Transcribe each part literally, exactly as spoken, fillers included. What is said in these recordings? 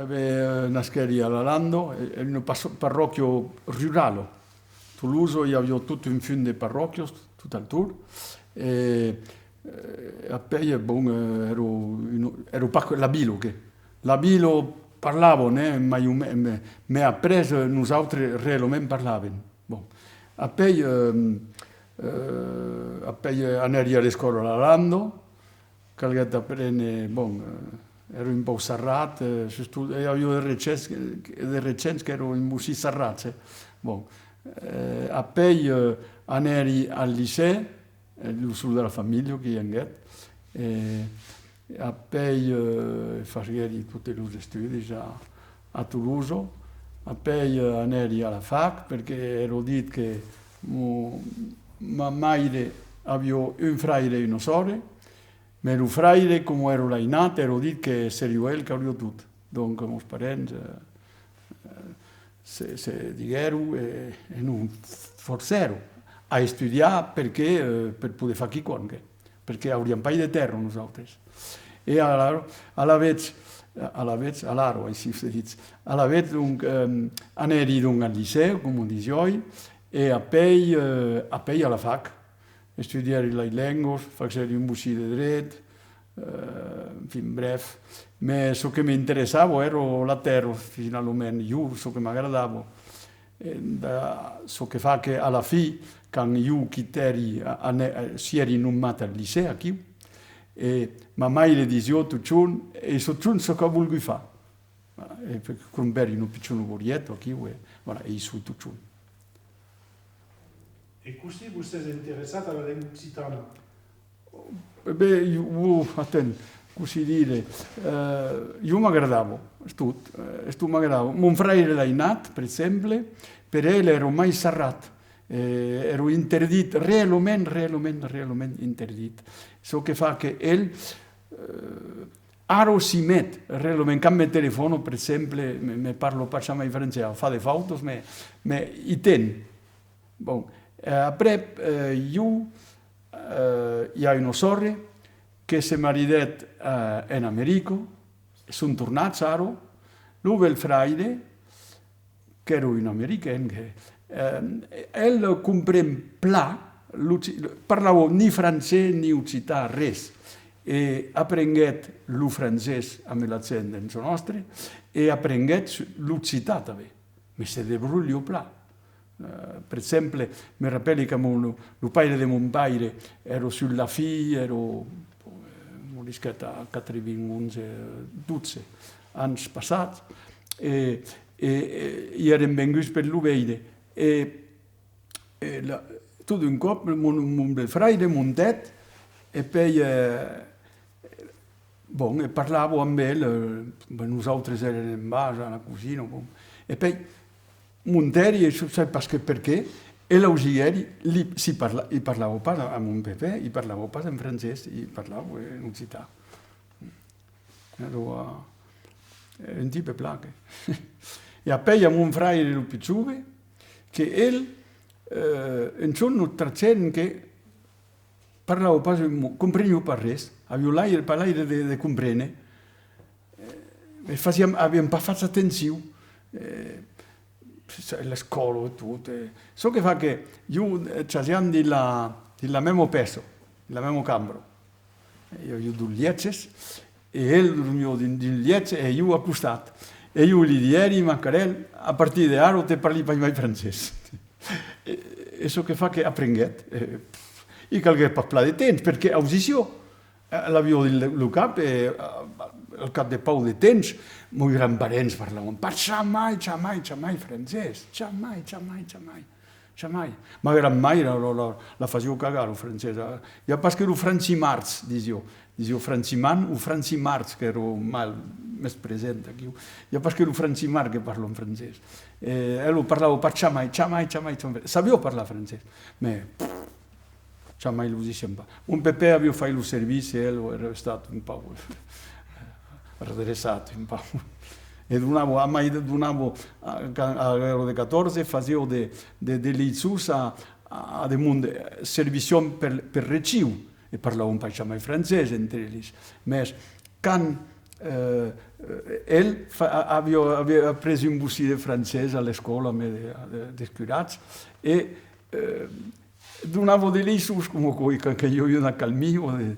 E ben, eh, nasquèri a La Landa, e, e una pas-, parròquia rurala. Tolosa, i aviá tot un fum de parròquias, tot al torn. E, eh, apèi, bon, eh, èra un, èra pas que la vila, que. La vila parlavan, eh, mai o me-, me-, mès après, eh, nosautres realament parlàvem. Bon. Apèi, eh, eh, apèi, eh, anèri a l'escòla a La Landa, calguèt aprene, bon, eh, èra un pauc sarrat, eh, sustot, e aviá de regents, de regents qu'èran un bocin sarrats, eh. Bon, eh, apèi, eh, anèri al licèu, eh, lo sol de la familha que i anguèt, e apèi, eh, fasguèri totes los estudis a, a Tolosa, apèi, eh, anèri a la fac, perque èra dit que mo-, ma maire aviá un fraire e una sòrre, Mès lo fraire, coma èra l'ainat, èra dit que seriá el qu'auriá tot. Donc, mos parents, eh, eh, se, se diguèron e, e nos forcèron a estudiar perque, eh, per poder far quicòm, que, perque auriam pas de tèrra, nosautres. E alara, alavetz, alavetz, alara, aicí se ditz, alavetz, donc, ehm, anèri, donc, al licèu, coma disiái, e apèi, eh, apèi a la fac. Estudièri las lengas, faguèri un bocin de dret, eh, enfin, brèf. Mès çò que m'interessava èra la tèrra, finalament, jo, çò que m'agradava. E da, çò que fa que, a la fin, quand jo quitèri, a, a, sièri nomat al licèu aquiu, e ma maire disiá totjorn, e totjorn çò qu'a volgut far. Voilà, e pe-, crompèri una pichona borieta aquiu, e, voilà, e i soi totjorn. E cossí vos sètz interessat a la lenga occitana? E ben, jo, atend, cossí dire, eh, jo m'agradava, es tot, eh, es tot m'agradava. Mon fraire l'ainat, per exemple, per el èra mai sarrat, eh, èra interdit, realament, realament, realament interdit. Çò que fa que el, eh, Ara s'i met, realament, quand me telefòna, per exemple, me, me parla pas jamai francés, fa de fautas, mès, mès i ten. Bon, eh, aprèp, eh, jo, eh, i a una sòrre que se maridèt, eh, en America, son tornats ara, lo bèl-fraire, qu'èra un american, que, eh, el compren plan l'occi-, parlava ni francés ni occitan, res. E aprenguèt lo francés amb l'accent en çò nòstre, e aprenguèt su-, l'occitan tanben. Mès se debrolha plan. Eh, per exemple, me rapèli que mon, lo, lo paire de mon paire èra sul la fin, èra, eh, morisquèt a quatre-vints-onze, dotze ans passats, e, e, e i èrem venguts per lo veire. E, e la, tot d'un còp, mon, mon bèl-fraire montèt, e pèi, eh, bon, e parlava amb el, eh, ben, nosautres èrem en bas, a la cosina, bon. E pèi, montèri, e sai pas que perqué, e l'ausiguèri, li, si parla-, i parlava pas a, a mon pepè, i parlava pas en francés, i parlava, eh, en occitan. Èra, eh, un tipe plan que. E apèi a mon fraire lo pus jove, que el, eh, un jorn nos trachèren que parlava pas un mot, compreniá pas res, aviá l'aire, pas l'aire de, de comprene. Eh, e fasiam, aviam pas fach atencion. Eh, l'escòla e tot, eh. Çò que fa que jo, eh, chasiam dins la, dins la mèma pèça, dins la mèma cambra. E i aviá dos lièches, e el dormiá dins, dins un lièch e jo a costat. E jo li dièri: «Macarèl, a partir de ara te parli pas mai francés.» E, e çò que fa que aprenguèt, e, i calguèt pas plan de temps, perque ausissiá, eh, l'aviá dins lo, lo cap, e, eh, al cap de pauc de temps, mos grands-parents parlavan pas jamai, jamai, jamai francés, jamai, jamai, jamai. Jamai. Ma grand-maire la, la, la, la fasiá cagar, lo francés. I a pas que lo francimarç, disiá. Disiá franciman o francimarç, qu'èra mal, mès present aquiu. I a pas que lo francimarç que parla en francés. E el lo parlava pas jamai, jamai, jamai, jamai. Sabiá parlar francés, mès, pff, jamai lo disiam pas. Mon pepè aviá fait lo servici e el èra estat un pauc redreçat, un pauc. E donava, a mai de, donava, a, a l'ora de catorze, fasiá de, de, de leiçons a, a de monde, servicion per, per region, e parlavan pas jamai francés entre eles. Mès quand, eh, Eh, el fa-, a-, aviá, aviá aprés un bocin de francés a l'escòla, amb de, de, dels curats, e, eh, donava de leiçons, coma aquò, e quand que i aviá una calmia, de,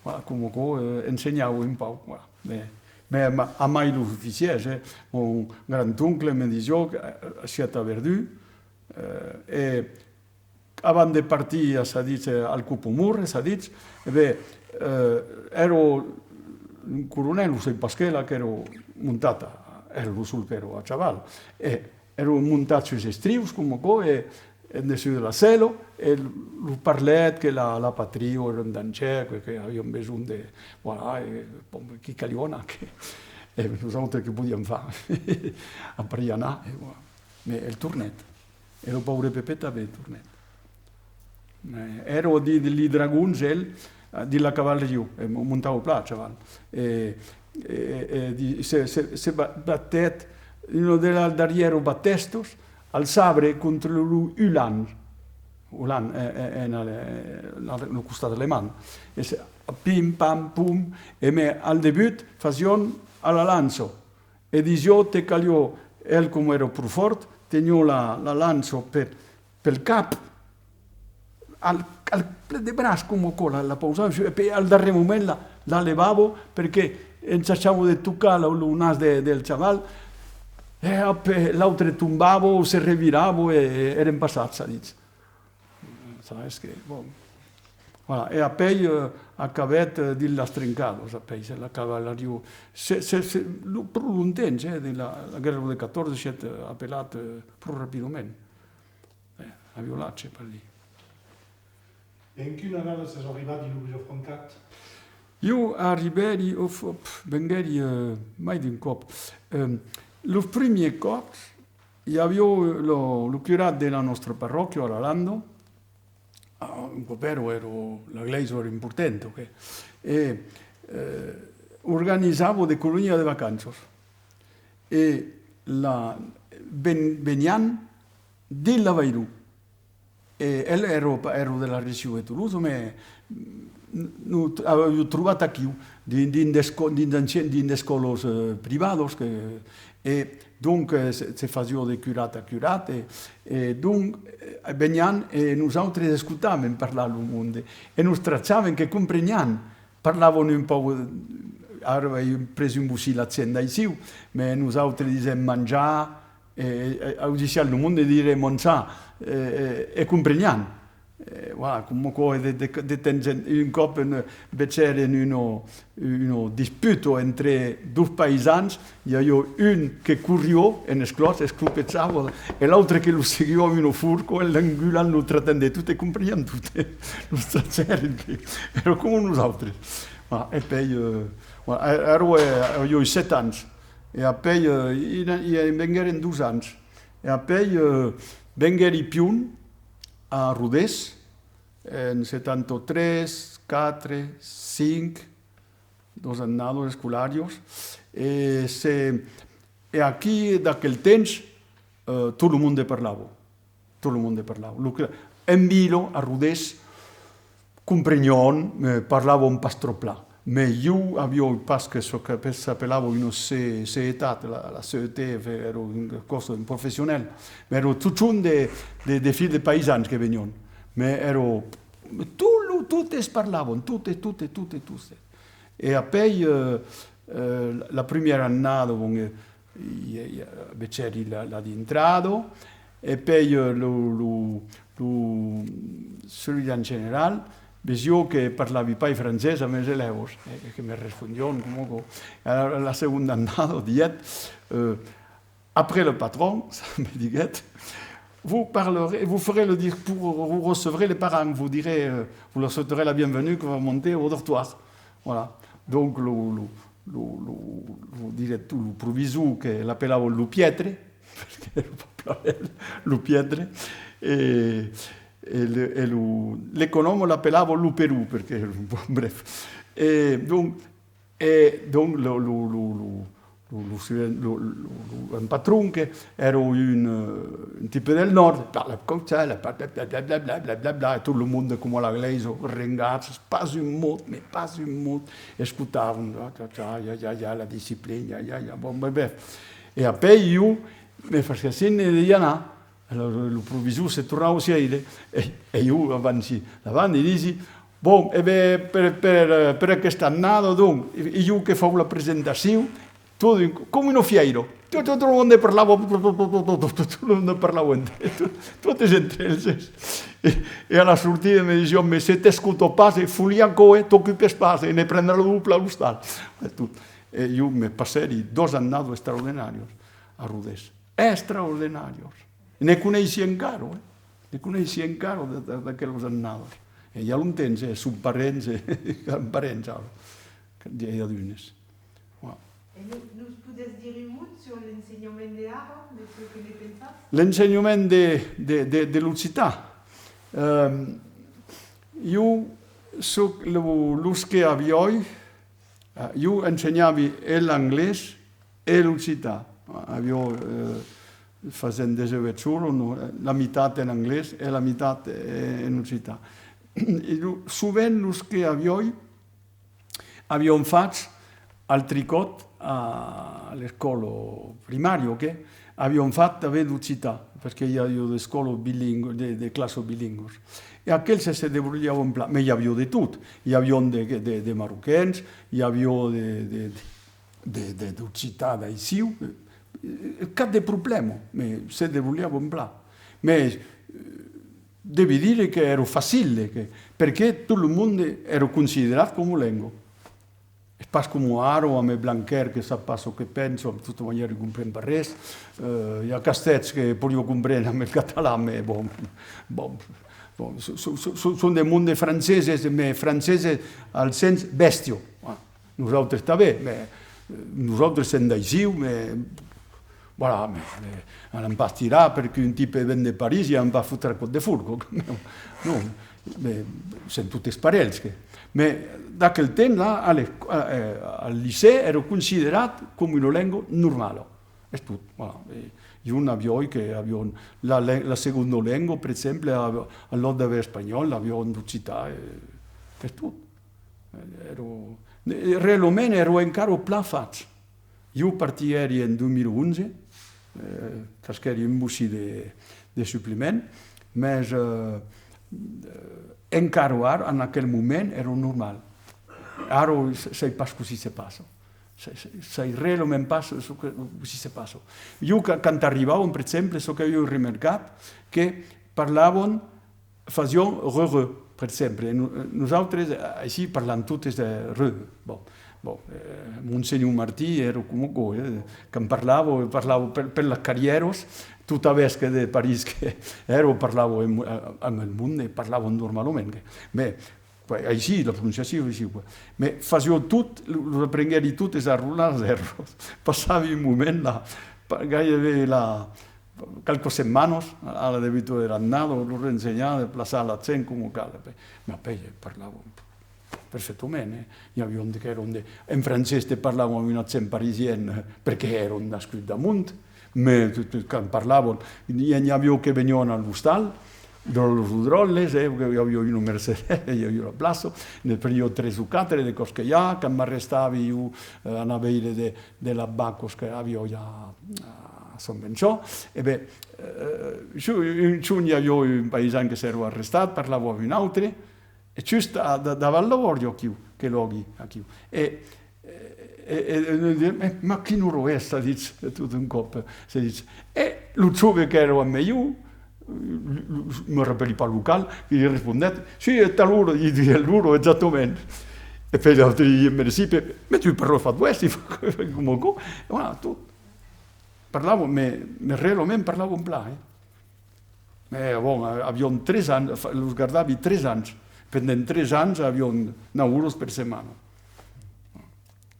voilà, coma aquò, eh, ensenhava un pauc, voilà. Mès, mès ma-, amai los oficièrs, eh, mon grand-oncle me disiá que, eh, sièt a Verdun, eh, e avant de partir, a, s'a dit, eh, al Copomorre, s'a dit, e ben, eh, èra un coronèl, o sai pas qué, là, qu'èra montat a, èra lo sol qu'èra a chaval, e èra montat sus estrius, coma aquò, e en dessús de la sèla, e lo parlèt que la, la patria èra en dangièr, que, que avián besonh de, voilà, e, bon, qu'i caliá anar, que, e nosautres que podiam far? Après anar, e voilà. Mès el tornèt. E lo paure Pepè tanben tornèt. Eh, èra dins li dragons, el, eh, dins la cavalariá, e mo-, montava plan a chaval. E, e, e di-, se, se, se ba-, batèt, una de las darrièras batèstas, al sabre contra lo Ulan. Ulan, eh, eh, en, eh, la, lo costat alemand. E se, pim, pam, pum, e mès al debut fasián a la lança. E disiá, te caliá, el, coma èra pro fòrt, teniá la, la lança per, pel cap, al, al plec de braç, coma aquò, la, la pausava, e puèi al darrèr moment la, la levava, perque ensajavan de tocar lo, lo nas de, del chaval, e ap-, l'autre tombava o se revirava e, e èran passats, s'a dit. Sabes que, bon. Voilà. E apèi, eh, acabèt, eh, dins las trencadas, apèi, se la cavalariá. Se, se, se, lo, pro longtemps, eh, dins la, la guèrra de catorze, sièt, eh, apelat, eh, pro rapidament. Eh, aviá l'atge, per dire. En quina annada sètz arribat dins lo Vilafrancat? Ieu arribèri, of, of, venguèri, eh, mai d'un còp. Eh, los primièrs còps, i aviá lo, lo curat de la nòstra parròquia a la Landa, ah, un còp èra, èra la glèisa èra importanta, ok? E, eh, organizava de colonias de vacanças. E la, ven-, venián dins l'Avairon. E el èra pa-, èra de la region de Tolosa, mès n-, nos t-, aviam trobat aquiu, dins, dins d'esco-, dins d'ancien-, dins d'escòlas, eh, privadas, que, e donc, eh, se, se fasiá de curat a curat, e, e donc, eh, venián e nosautres escotàvem parlar lo monde, e nos trachàvem que comprenián, parlavan un pauc, ara ai pres un bocin l'accent d'aicí, mès nosautres disèm manjar, e, e, audissián lo monde dire manjar, e, e, e comprenián. E, voilà, coma aquò, de, de, de temps en, un còp, en, vegèrem una, una disputa entre dos païsans, i aviá un que corriá en esclòps, esclopejava, e l'autre que lo seguiá amb una forca, en l'engulant, lo trachant de tot, e comprenián tot, e los trachèrem que èra coma nosautres. Voilà, e pèi, eh, voilà, e-, èra, eh, aviái sèt ans, e apèi, eh, i, i, i venguèrem dos ans, e apèi, eh, venguèri pion a Rodés, en setanta tres, quatre, cinc, dos annadas escolàrias, e se, e aquí, d'aquel temps, eh, tot lo monde parlava, tot lo monde parlava. Lo que, en vila, a Rodés, comprenián, eh, parlavan pas tròp plan. Mès ieu aviái pas que çò que s'apelava una ce-, ceetat, la, la C E T, èra un còs, un professional, mès èra totjorn de, de, de filhs de païsans que venián. Mès èra, tot lo, totes parlavan, totes, totes, totes, totes. E apèi, eh, eh, la primièra annada, bon, eh, i, i, vegèri la, la dintrada, e pèi, eh, lo, lo, lo surveillant general vesiá que parlavi pas francés amb els elèvas, e que me respondián coma aquò. E alara, la segonda annada, diguèt, eh, après le patron, me diguèt, vous parlerez, vous ferez le discours, vous recevrez les parents, vous direz, euh, vous leur souhaiterez la bienvenue, que vous montez au dortoir. Voilà. Donc, lo, lo, lo, lo, lo director, lo provisor, que l'apelavan lo Piètre, perque èra pas plan bèl, lo Piètre, e, e le, e lo, l'econòm l'apelava lo Perú, perque, bon, bref. E donc, E donc, lo, lo, lo, lo, lo, lo, lo, lo, lo, un patron que èra un, eh, un tipe del nòrd, parlava coma ça, la, bla, bla, bla, e tot lo monde coma a la glèisa, rengats, pas un mot, mai pas un mot, escotavan, ja, ja, ja, ja, ja, la disciplina, ja, ja, ja, bon, ben, ben. E apèi ieu me fasiá signe de i anar. Alòrs, lo provisor se tornava seire, e, e ieu avanci davant e disi: «Bon, e ben, per, per, per aquesta annada, donc, e, e ieu que fau la presentacion», tot d'un còp, coma una fièira. Tot, tot lo monde parlava, tot, tot lo monde parlava entre, tot, totes entre eles. E, e a la sortida me disián: «Mai se t'escota pas, e fot-li aquò, e t'ocupes pas, e ne prendrà lo doble a l'ostal.» E tot. E ieu me passèri doas annadas extraordinàrias a Rodés. Extraordinàrias. Ne coneissi encara, eh? Ne coneissi encara de, de, d'aquelas annadas. E i a longtemps, eh? Son parents, eh? Grands-parents, ara. I a d'unes. Voilà. E no-, nos podètz dire un mot sus l'ensenhament de ara, de çò que ne pensatz? L'ensenhament de, de, de, de l'occitan. Ehm, ieu soi lo, los que aviái, eh, ieu ensenhavi e l'anglés e l'occitan. Aviái, eh, fasent dètz-e-uèch oras, non, la mitat en anglés e la mitat en occitan. E lo, sovent los que aviái, avián fach al Tricòt, a l'escòla primària, o qué, avián fach tanben d'occitan, perque i aviá d'escòlas bilingüas, de, de classas bilingüas. E aqueles se, se debrolhavan plan, mai i aviá de tot. I avián de, de, de maroquens, i aviá de, de, de, de, d'occitans d'aicí, eh, cap de problèma, mai se debrolhavan plan. Mai, eh, devi dire que èra facile, que, perque tot lo monde èra considerat coma lenga. Es pas coma ara, amb Blanquer, que sap pas çò que pensa, de tota manièra, i compren pas res. Eh, i a Castèths que podiá comprene amb el catalan, mai bon, bon, bon, so-, so-, so-, so-, son de monde franceses, mai franceses al sens bèstia. Voilà. Nosautres tanben, mai, eh, nosautres sèm d'aicí, mai, voilà, mai, mai, anam pas tirar perque un tipe ven de París e anam pas fotre còp de forca. Non, mai, sèm totes parelhs, que. Mai d'aquel temps, là, a l'esc-, a, eh, al licèu, èra considerat coma una lenga normala. Es tot, voilà. E ieu n'aviái que avián la le-, la segonda lenga, per exemple, a, al lòc d'aver espanhòl, avián d'occitan, e es tot. Èra, e realament èra encara plan fach. Ieu partiguèri en dos mil onze, eh, fasquèri un bocin de, de supliment, mès, eh, eh, encara ara, en aquel moment, èra normal. Ara, sa-, sai pas cossí se passa. Sai, sai, sai realament pas çò que, cossí se passa. Ieu, ca-, quand arribavan, per exemple, çò qu'aviái remarcat, que parlavan, fasián re, re, per exemple. E no-, nosautres, eh, aicí, parlam totes de re. Bon, bon, eh, Monsenhor Martí èra coma aquò, eh, quand parlava, parlava per, per las carrièras, tot avèsque de París que èra, parlava amb, amb el monde, parlava normalament. Mai, aicí, la prononciacion, aicí, quoi. Mai fasiá tot, los aprenguèri totes a rolar las èrras. Passavi un moment, la, pa-, gairebé la, qualques setmanas, a la debuta de l'annada, los ensenhar de plaçar l'accent coma cal. Mai apèi, eh, parlavan perfectament, eh. I aviá de, qu'èran de, en francés te parlavan amb un accent parisien, eh, perque èran nascuts d'amont, mai tu, tu, quand parlavan, i, n'i aviá que venián a l'ostal, dròlles o dròlles, eh, i aviá una mercedèra, i aviá la plaça, ne preniá tres o quatre de còps que i a, quand m'arrestavi, ieu, eh, anar veire de, de las vacas que aviá ja a Sent Vençòl, e ben, eh, jo, un jorn i aviá un païsan que s'èra arrestat, parlava amb un autre, e just a, da-, davant la bòria aquiu, que lògui aquiu. E, e, e, e, e, "Ma quina ora es?", s'a dich, e tot un còp, s'a dich. E lo jove qu'èra amb ieu, lo, lo, me rapèli pas lo qual, que li respondèt: "Sí, es tal ora", li diguèt l'ora exactament. E pèi l'autre li diguèt: "Merci, pe-, mai tu parlas fach, coma aquò." E voilà, tot. Parlavan, mai, mai realament parlavan plan, eh. Mai, bon, a-, avián tres ans, fa-, los gardavi tres ans. Pendent tres ans avián nau oras per setmana.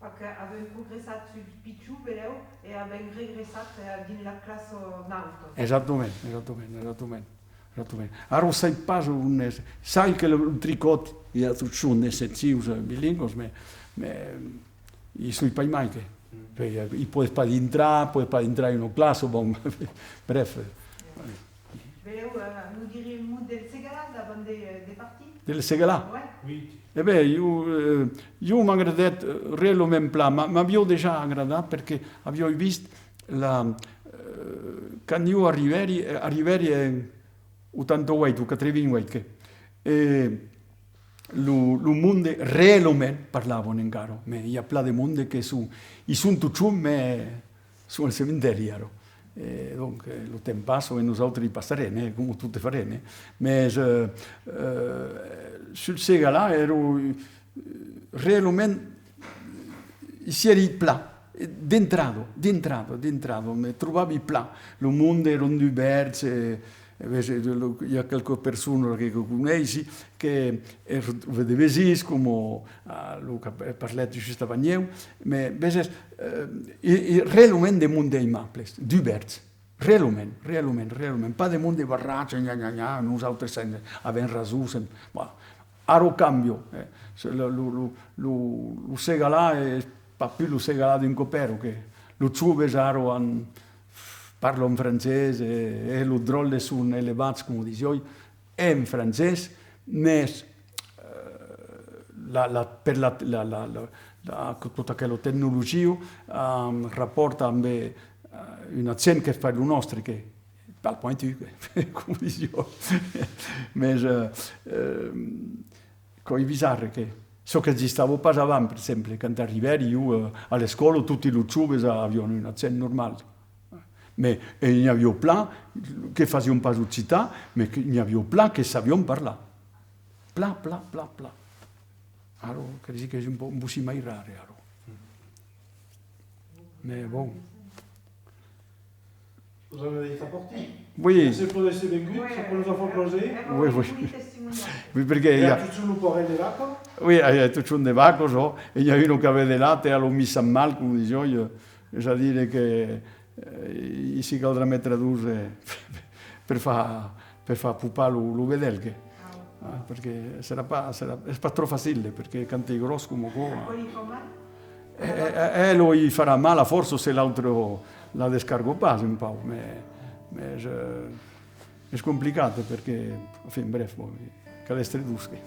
Perque avèm progressat sul pichon, belèu, e avèm regressat, eh, dins la classa nauta. Exactament, exactament, exactament, exactament. Ara sai pas ont es. Sai que lo, lo Tricòt, i a totjorn d'excepcions, eh, bilingüas, mai, mai i soi pas mai que. Puèi, eh, i pòdes pas dintrar, pòdes pas dintrar en una classa, bon, bref. Belèu, eh, nos dire un mot del Segalar davant de, de partir? Del Segalar? Ouais. Oui. E ben, jo, eh, jo m'agradèt, eh, realament plan. M'a-, m'aviá dejà agradat perque aviái vist la, eh, quand jo arribèri, eh, arribèri en otanta-uèit o quatre-vingt-uèit, que, e lo, lo monde realament parlavan encara, mès i a plan de monde que son, i son totjorn, mès son al cementèri ara. E donc, eh, lo temps passa e nosautres i passarem, eh, coma totes farem, eh. Mès, eh, eh, sul Segalar èra, eh, realament, i sièri plan, d'entrada, d'entrada, d'entrada, me trobavi plan. Lo monde èran dubèrts, e, e veses, lo, i a qualquas personas que, que coneissi, que es de vesins, coma, ah, lo que parlèt just avant ieu, mès veses, eh, i, i realament de monde aimables, dubèrts. Realament, realament, realament. Pas de monde barratge, nha, nha, nha, nosautres sèm, avèm rason, sèm, voilà. Ara cambia, eh. Se lo, lo, lo, lo, lo Segalar es pas pus lo Segalar d'un còp èra, que los joves ara an, parlan francés, e, e los dròlles son elevats, coma disiái, en francés, mès, eh, la, la, per la, la, la, la, la, tota aquela tecnologia, eh, rapòrta amb, eh, un accent que fa lo nòstre, que parle pointu, que, coma disiái. Mès, eh, eh, qu'es bizarre que çò qu'existava pas avant, per exemple, quand arribèri jo, eh, a l'escòla, toti los joves avián un accent normal. Mès, e n'i aviá plan que fasián pas occitan, mès que n'i aviá plan que sabián parlar. Plan, plan, plan, plan. Ara, cresi qu'es un po-, un bocin mai rare, ara. Mès bon. Vos avèm dit a partir. Oui. Merci per èsser vengut, ça peut nous avoir plaser. Oui, oui. Oui, perque i a, totjorn lo parelh de vaca. Oui, i a totjorn de vacas, ò. E i a una qu'avèt de lacte, a lo mi sap mal, coma disiái, eh, es a dire que, eh, aicí caldrà metre dos, eh, per far, per far popar lo, lo vedèl, que. Ah, perque serà pas, serà, es pas tròp facile, perque quand es gròs coma aquò, eh, eh, eh, lo i farà mal a fòrça se l'autre la descarga pas un pauc, mès, mès, eh, es complicat, perque, enfin, bref, bon, cal èstre dos, que.